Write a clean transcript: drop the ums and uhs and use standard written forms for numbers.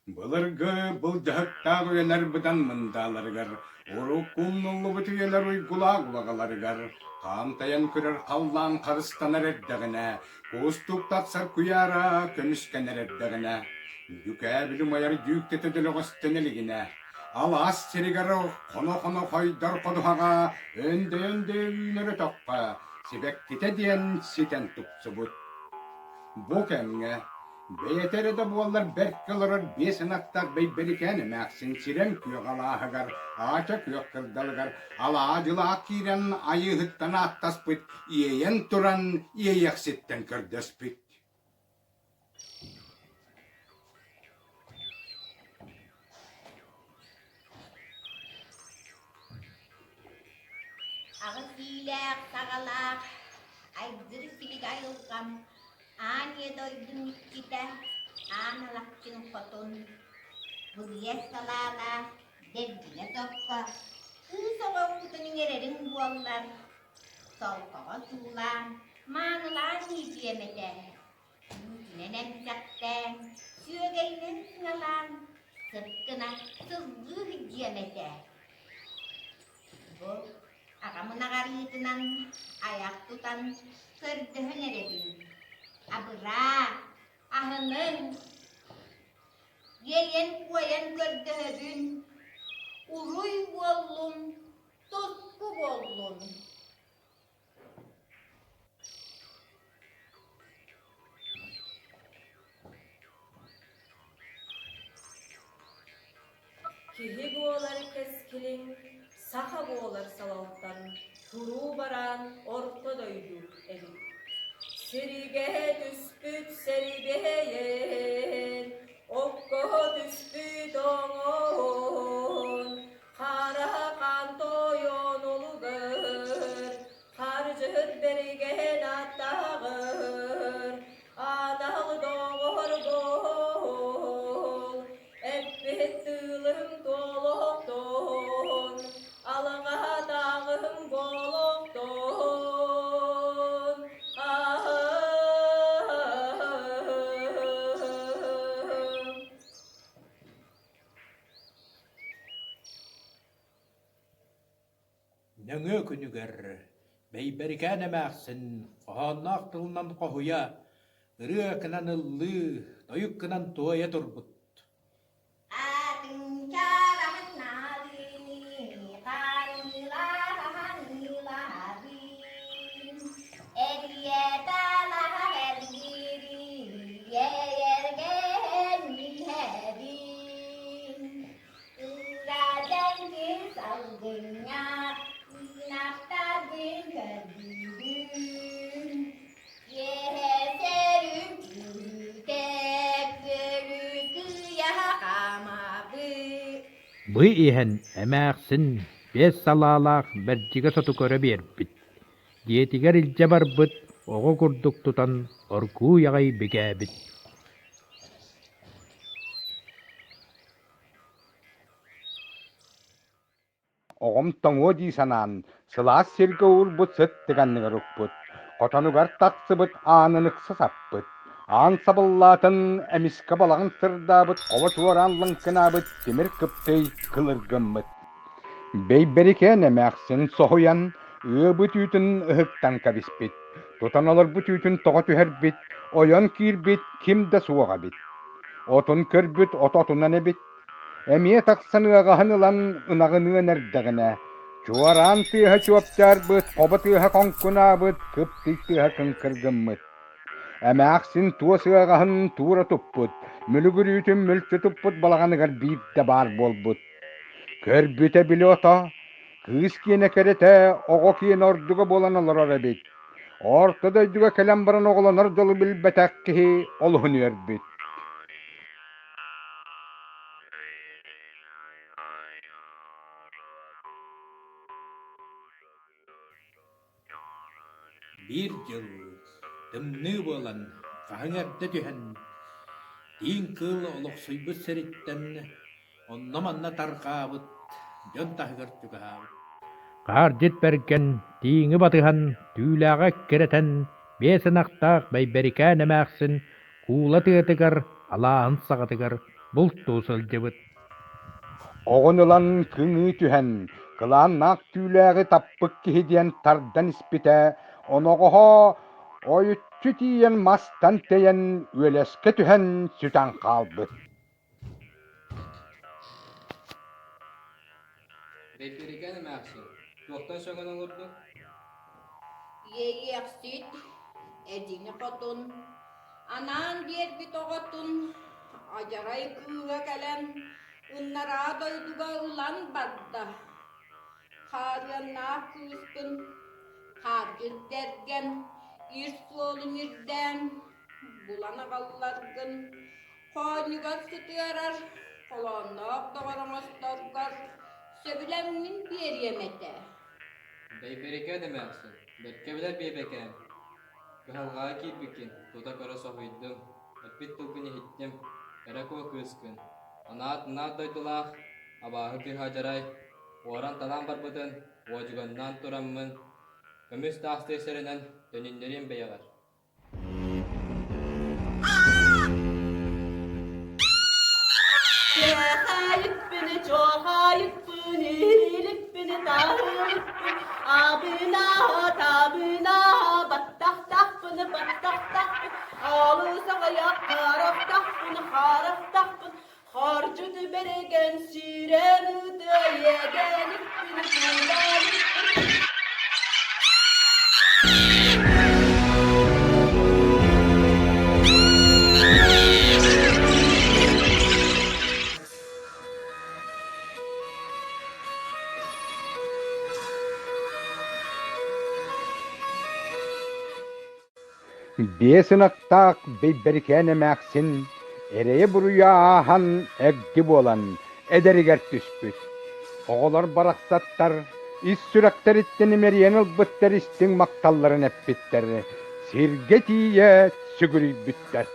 Былыргы былдьаһыктаах үйэлэр быдан мындааларыгар, урукку умнуллубут үйэлэр уйгулаах улаҕаларыгар, хаамтайан көрөр халлаан харыстанар эрдэҕинэ, кустук тахсар куйаара көмүскэнэр эрдэҕинэ, дьүкээбил умайар дьүүктэтэ дьөлөҕөстөнө илигинэ, алаас сиригэр хоно-хоно хойдор ходуһаҕа өндөй-өндөй үүнэр өтөххө сибэккитэ диэн ситэн тупсубут. Бу кэмҥэ Бэйэтэ эрэ да буоллар бэркэ олорор биэс ынахтаах Бэйбэрикээн эмээхсин сирэм күөх алааһыгар, Аача күөх кырдалыгар алаадьылаах киирэн Айыыһыттан ааттаспыт, иэйэн туран Иэйэхситтэн көрдөспүт. Аҕыс иилээх саҕалаах айгыр силик айылҕам Аан ийэ дойдум иччитэ, Аан Алахчын хотун, Былыйар салаалаах, Дэлбинэ соппо, Кыыс оҕо уутун иҥэрэриҥ буоллар, Солкоҕо суулаан, Маанылаан иитиэм этэ, Үүтүнэн эмсэхтээн, Сүөгэйинэн сыҥалаан, Сып гына сылгыы сылдьыам этэ. Бу аҕам ынаҕарыытынан айах тутан көрдөһөн эрэбин. Абыраа, аһыныҥ, иэйэн-куойан көрдөһөбүн, уруй буоллун, туску буоллун. Киһи буолар кэскилиҥ, саха буолар салалтан туруу бараан орто дойду эбит. Сиригэ түспүт сэрибэйэн, окко түспүт оҥоон, Хара хаан тойон улугар, Хардьыт бэригэн аттаҕыр, Анал доҕор буол, Эппит тылым туолуохтун, Алҕаһатаҕым буолуохтун. Нөҥүө күнүгэр Бэйбэрикээн эмээхсин хоһоонноох тылынан хоһуйа, ырыа гынан ыллыы, тойук гынан туойа турбут. Бу иһэн эмээхсин биэс салаалаах бэрдьигэс оту көрө биэрбит, дьиэтигэр илдьэ барбыт оҕо курдук тутан оргууй аҕай бигээбит. Оҕом тоҥуо дии санаан, сылаас сиргэ уурбут сыттык анныгар укпут, хотонугар тахсыбыт аанын ыкса саппыт, аан сабыллаатын эмискэ балаҕан сырдаабыт, хобо чуораан лыҥкынаабыт тимир кыптый кылыр гыммыт. Бэйбэрикээн эмээхсин соһуйан, ыабыт үүтүн ыһыктан кэбиспит, тутан олорбут үүтүн тоҕо түһэрбит, ойон киирбит ким да суох эбит. Отун көрбүт от отунан эбит, Эмиэ тахсан ыаҕаһын ылан ынаҕыныан эрдэҕинэ, чуораан тыаһа чуопчаарбыт, хобо тыаһа хоҥкунаабыт, кыптый тыаһа кыҥкыр гыммыт. Эмээхсин туос ыаҕаһын туура туппут, мүлүгүрүүтүн мүлчү туппут балаҕаныгар биирдэ баар буолбут. Көрбүтэ били ото, кыыс киэнэ кэрэтэ, оҕо киэнэ ордуга буолан олорор эбит. Орто дойдуга кэлэн баран оҕолонор дьолу билбэтэх киһи олуһун үөрбүт. Биир дьыл тымныы буолан, хаһыҥ эрдэ түһэн, тииҥ кыыл олохсуйбут сириттэн онно-манна тарҕаабыт, дьон таһыгар чугаһаабыт. Хаардьыт бэргэн, тииҥи батыһан, түүлээҕи эккирэтэн, биэс ынахтаах Бэйбэрикээн эмээхсин куула тыатыгар, алааһын саҕатыгар. бултуу сылдьыбыт. Оҕун ылан кыҥыы түһэн, кылааннаах түүлээҕи таппыт киһи диэн тардан испитэ, оноҕоһо ойуччу тиийэн мастан тэйэн үөлэскэ түһэн сүтэн хаалбыт. Бэйбэрикээн эмээхсин, туохтан сөҥөн олордуҥ? Иэйиэхсит, эдьиҥи хотун, анаан биэрбит оҕотун адьарай кыыла кэлэн ыннараа дойдуга ылан барда. Хаарыаннаах кыыспын хаардьыт бэргэн, ир суолун ирдээн, булан аҕалларгын, хоонньугар сытыарар, холоонноох доҕор оҥосторгор сөбүлэҥмин биэриэм этэ. Бэйбэрикээн эмээхсин, бэркэ билэр биэбэкээм, кыһалҕаҕа киирбиккин тута көрө соһуйдум, эппит тылгын иһиттим, кэрэ куо кыыскын, анаат-мынаат дойдулаах абааһы кыыһа адьарай, уоран-талаан барбытын уодьуганнаан тураммын, көмүс таастыы сэрэнэн төнүннэриэм бэйэҕэр. Чэхайыппыны, чохайыппын, иһилиппини, таһылыппын, абынаа, табынаа, баттахтахпыны, баттахтахпын, алыс аҕыйах харахтахпын, харахтахпын, харчыты бэригэн сирэн ыытыа иэдэникпин, кууданикпин. Биэс ынахтаах Бэйбэрикээн эмээхсин эрэйэ-буруйа ааһан эгди буолан эдэригэр түспүт. Оҕолор барахсаттар ис сүрэхтэриттэн имэрийэн ылбыттар истиҥ махталларын эппиттэр, сиргэ тиийэ сүгүрүйбүттэр.